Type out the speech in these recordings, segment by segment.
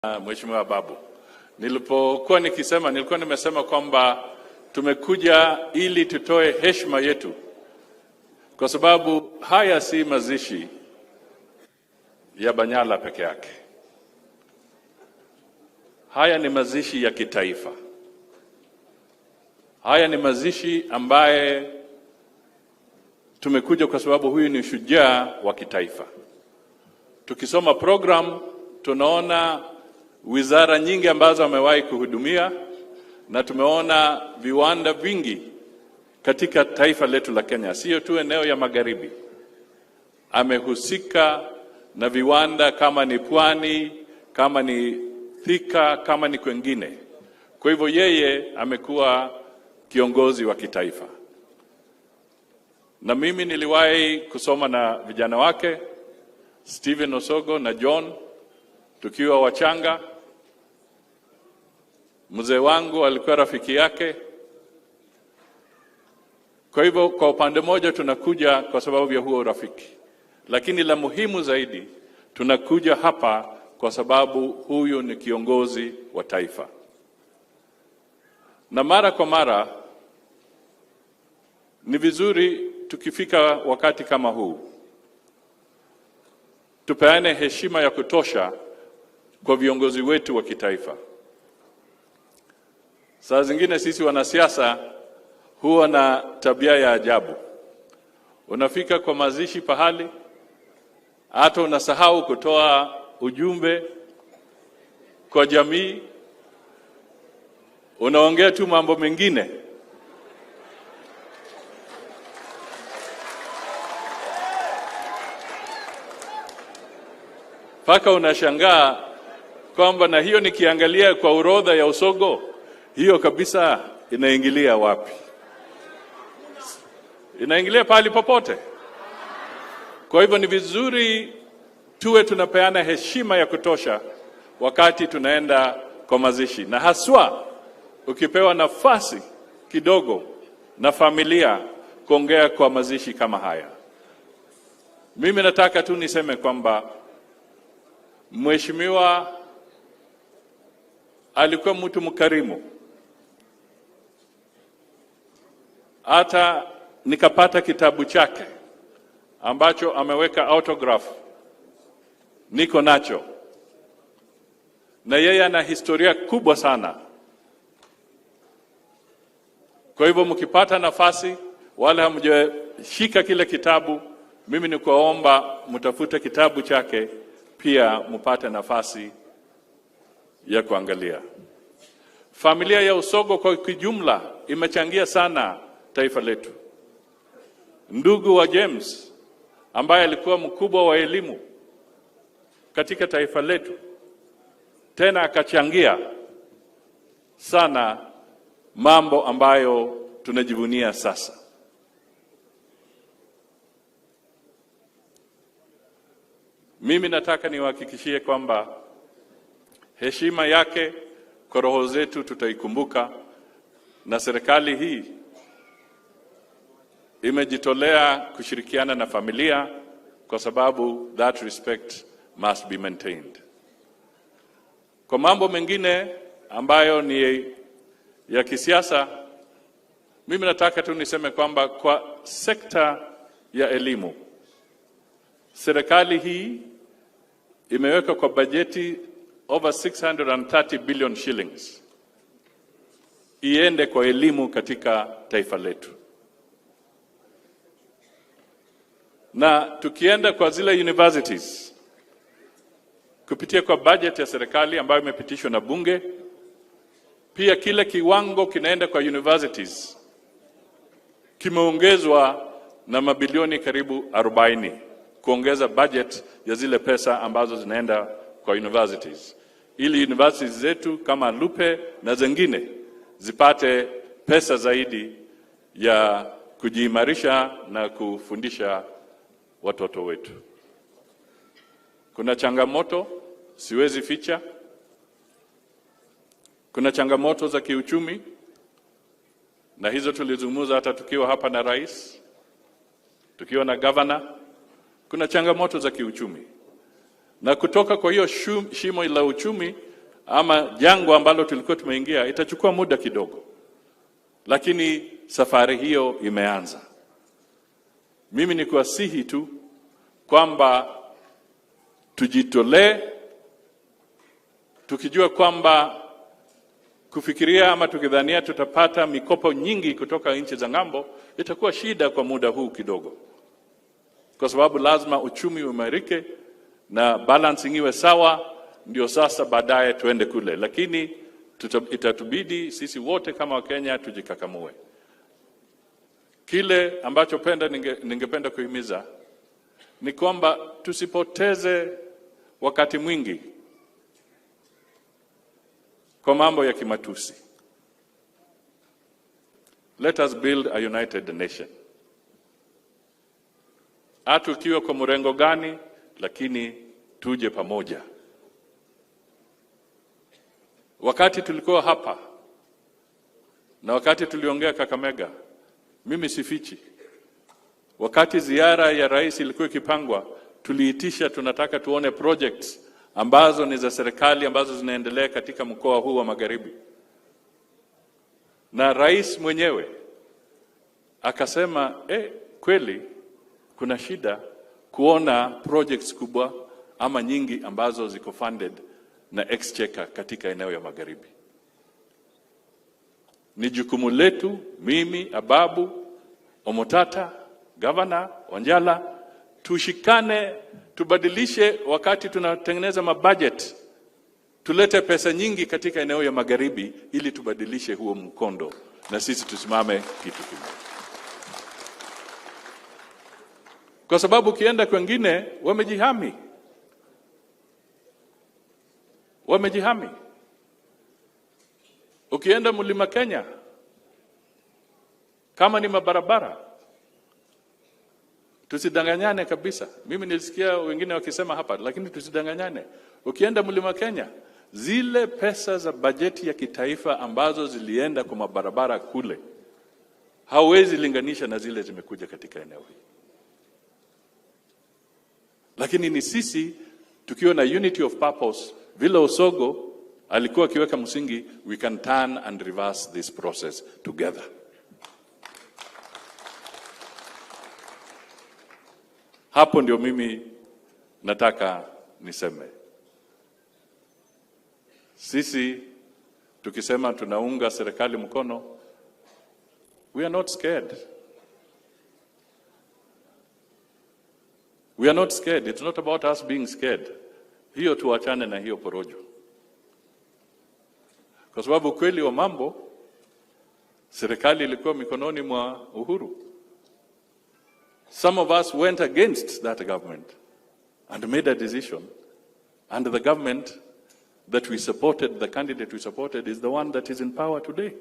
Mheshimiwa Babu. Nilipokuwa nikisema, nilikuwa nimesema kwamba tumekuja ili tutoe heshima yetu, kwa sababu haya si mazishi ya Banyala peke yake. Haya ni mazishi ya kitaifa. Haya ni mazishi ambaye tumekuja kwa sababu huyu ni shujaa wa kitaifa. Tukisoma program tunaona wizara nyingi ambazo amewahi kuhudumia na tumeona viwanda vingi katika taifa letu la Kenya, sio tu eneo ya magharibi. Amehusika na viwanda kama ni Pwani, kama ni Thika, kama ni kwengine. Kwa hivyo yeye amekuwa kiongozi wa kitaifa. Na mimi niliwahi kusoma na vijana wake Stephen Osogo na John tukiwa wachanga. Mzee wangu alikuwa rafiki yake. Kwa hivyo kwa upande mmoja tunakuja kwa sababu ya huo urafiki, lakini la muhimu zaidi tunakuja hapa kwa sababu huyu ni kiongozi wa taifa. Na mara kwa mara ni vizuri tukifika wakati kama huu tupeane heshima ya kutosha kwa viongozi wetu wa kitaifa. Saa zingine sisi wanasiasa huwa na tabia ya ajabu. Unafika kwa mazishi pahali, hata unasahau kutoa ujumbe kwa jamii, unaongea tu mambo mengine. Paka unashangaa kwamba na hiyo nikiangalia kwa orodha ya Osogo, hiyo kabisa inaingilia wapi? Inaingilia pahali popote. Kwa hivyo ni vizuri tuwe tunapeana heshima ya kutosha wakati tunaenda kwa mazishi, na haswa ukipewa nafasi kidogo na familia kuongea kwa mazishi kama haya. Mimi nataka tu niseme kwamba Mheshimiwa alikuwa mtu mkarimu. Hata nikapata kitabu chake ambacho ameweka autograph, niko nacho, na yeye ana historia kubwa sana. Kwa hivyo mkipata nafasi, wale hamjashika kile kitabu, mimi ni kuwaomba mtafute kitabu chake pia mpate nafasi ya kuangalia. Familia ya Osogo kwa kijumla imechangia sana taifa letu. Ndugu wa James ambaye alikuwa mkubwa wa elimu katika taifa letu, tena akachangia sana mambo ambayo tunajivunia sasa. Mimi nataka niwahakikishie kwamba heshima yake kwa roho zetu tutaikumbuka, na serikali hii imejitolea kushirikiana na familia kwa sababu that respect must be maintained. Kwa mambo mengine ambayo ni ya kisiasa, mimi nataka tu niseme kwamba kwa sekta ya elimu, serikali hii imeweka kwa bajeti over 630 billion shillings iende kwa elimu katika taifa letu. Na tukienda kwa zile universities kupitia kwa budget ya serikali ambayo imepitishwa na bunge, pia kile kiwango kinaenda kwa universities kimeongezwa na mabilioni karibu 40, kuongeza budget ya zile pesa ambazo zinaenda kwa universities, ili universities zetu kama Lupe na zingine zipate pesa zaidi ya kujiimarisha na kufundisha watoto wetu. Kuna changamoto, siwezi ficha. Kuna changamoto za kiuchumi, na hizo tulizungumza hata tukiwa hapa na rais, tukiwa na governor. Kuna changamoto za kiuchumi, Na kutoka kwa hiyo shimo la uchumi ama jangwa ambalo tulikuwa tumeingia, itachukua muda kidogo, lakini safari hiyo imeanza. Mimi ni kuwasihi tu kwamba tujitolee, tukijua kwamba kufikiria ama tukidhania tutapata mikopo nyingi kutoka nchi za ng'ambo itakuwa shida kwa muda huu kidogo, kwa sababu lazima uchumi uimarike na balancing iwe sawa, ndio sasa baadaye tuende kule, lakini itatubidi sisi wote kama Wakenya tujikakamue. Kile ambacho ningependa kuhimiza ni kwamba tusipoteze wakati mwingi kwa mambo ya kimatusi. Let us build a united nation. Hata ukiwa kwa mrengo gani, lakini tuje pamoja. Wakati tulikuwa hapa na wakati tuliongea Kakamega, mimi sifichi, wakati ziara ya rais ilikuwa ikipangwa, tuliitisha tunataka tuone projects ambazo ni za serikali ambazo zinaendelea katika mkoa huu wa Magharibi. Na rais mwenyewe akasema, kweli kuna shida kuona projects kubwa ama nyingi ambazo ziko funded na exchequer katika eneo ya Magharibi. Ni jukumu letu, mimi, Ababu, Omotata, Governor Wanjala, tushikane, tubadilishe wakati tunatengeneza mabudget, tulete pesa nyingi katika eneo ya Magharibi ili tubadilishe huo mkondo na sisi tusimame kitu kimoja. Kwa sababu ukienda kwengine wamejihami. Wamejihami. Ukienda Mlima Kenya, kama ni mabarabara, tusidanganyane kabisa. Mimi nilisikia wengine wakisema hapa, lakini tusidanganyane. Ukienda Mlima Kenya, zile pesa za bajeti ya kitaifa ambazo zilienda kwa mabarabara kule, hauwezi linganisha na zile zimekuja katika eneo hili. Lakini ni sisi tukiwa na unity of purpose, vile Osogo alikuwa akiweka msingi, we can turn and reverse this process together. Hapo ndio mimi nataka niseme. Sisi tukisema tunaunga serikali mkono, we are not scared. We are not scared. It's not about us being scared. Hiyo tuachane na hiyo porojo. Kwa sababu kweli wa mambo, serikali ilikuwa mikononi mwa Uhuru. Some of us went against that government and made a decision. And the government that we supported, the candidate we supported, is the one that is in power today.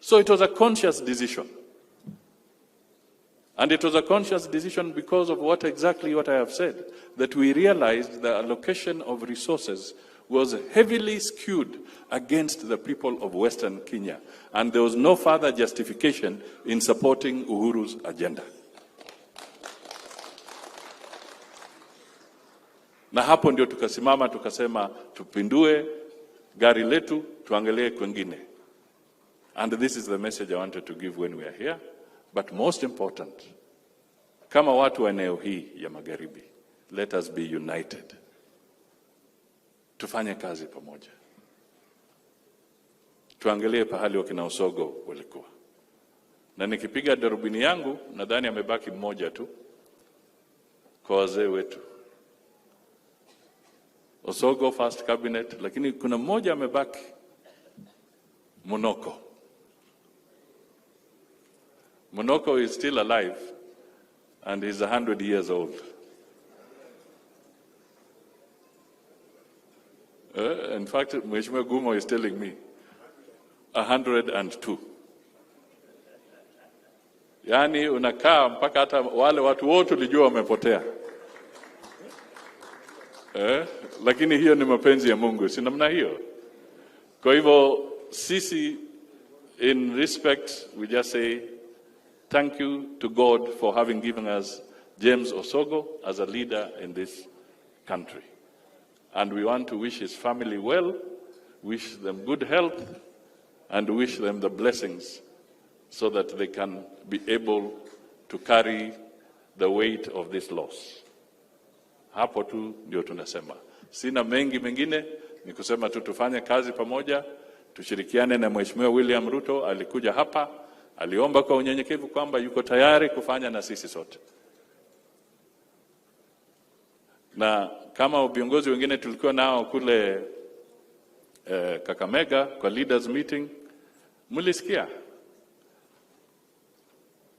So it was a conscious decision. And it was a conscious decision because of exactly what I have said, that we realized the allocation of resources was heavily skewed against the people of Western Kenya. And there was no further justification in supporting Uhuru's agenda. Na hapo ndio tukasimama tukasema tupindue gari letu tuangalie kwengine. And this is the message I wanted to give when we are here. But most important, kama watu wa eneo hii ya Magharibi, let us be united. Tufanye kazi pamoja. Tuangalie pahali wakina Osogo walikuwa. Na nikipiga darubini yangu, nadhani amebaki mmoja tu kwa wazee wetu. Osogo first cabinet, lakini kuna mmoja amebaki, Munoko. Munoko is still alive and is 100 years old. In fact, Mheshimiwa Gumo is telling me 102. Yani unakaa mpaka hata wale watu wote ulijua wamepotea. Lakini hiyo ni mapenzi ya Mungu, si namna hiyo. Kwa hivyo sisi, in respect, we just say thank you to God for having given us James Osogo as a leader in this country. And we want to wish his family well, wish them good health, and wish them the blessings so that they can be able to carry the weight of this loss. Hapo tu ndio tunasema. Sina mengi mengine, ni kusema tu tufanye kazi pamoja, tushirikiane na Mheshimiwa William Ruto. Alikuja hapa, aliomba kwa unyenyekevu kwamba yuko tayari kufanya na sisi sote. Na kama viongozi wengine tulikuwa nao kule Kakamega kwa leaders meeting, mlisikia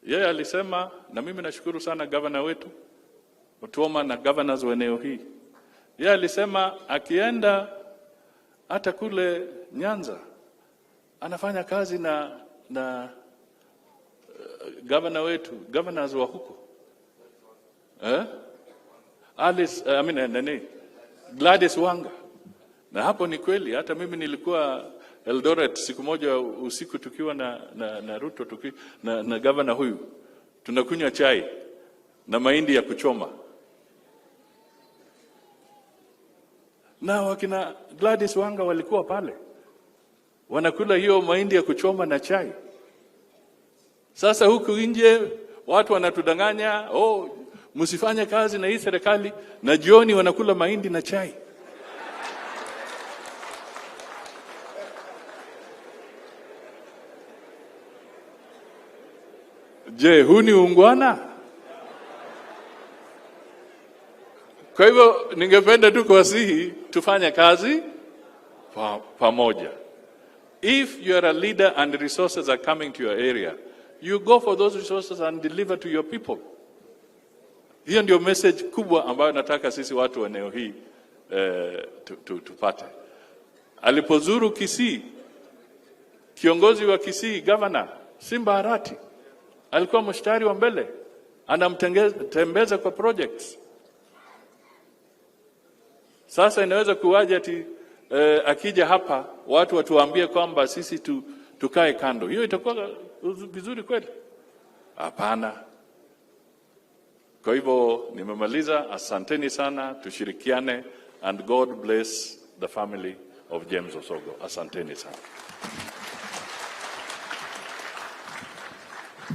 yeye alisema, na mimi nashukuru sana governor wetu Otuoma na governors wa eneo hii. Yeye alisema akienda hata kule Nyanza anafanya kazi na governor wetu, governors wa huko, eh? Alice, I mean, nani? Gladys Wanga. Na hapo ni kweli, hata mimi nilikuwa Eldoret siku moja usiku tukiwa na Ruto na governor huyu, tunakunywa chai na mahindi ya kuchoma, na wakina Gladys Wanga walikuwa pale wanakula hiyo mahindi ya kuchoma na chai. Sasa huku nje watu wanatudanganya, oh, msifanye kazi na hii serikali, na jioni wanakula mahindi na chai. Je, huu ni uungwana? Kwa hivyo ningependa tu kuwasihi tufanye kazi pamoja. If you are a leader and resources are coming to your area, you go for those resources and deliver to your people. Hiyo ndio message kubwa ambayo nataka sisi watu wa eneo hii tupate. Alipozuru Kisii, kiongozi wa Kisii, governor Simba Arati, alikuwa mstari wa mbele, anamtembeza kwa projects. Sasa inaweza kuwaje ati akija hapa watu watuambie kwamba sisi tukae kando? Hiyo itakuwa vizuri kweli? Hapana. Kwa hivyo nimemaliza. Asanteni sana, tushirikiane, and God bless the family of James Osogo. Asanteni sana.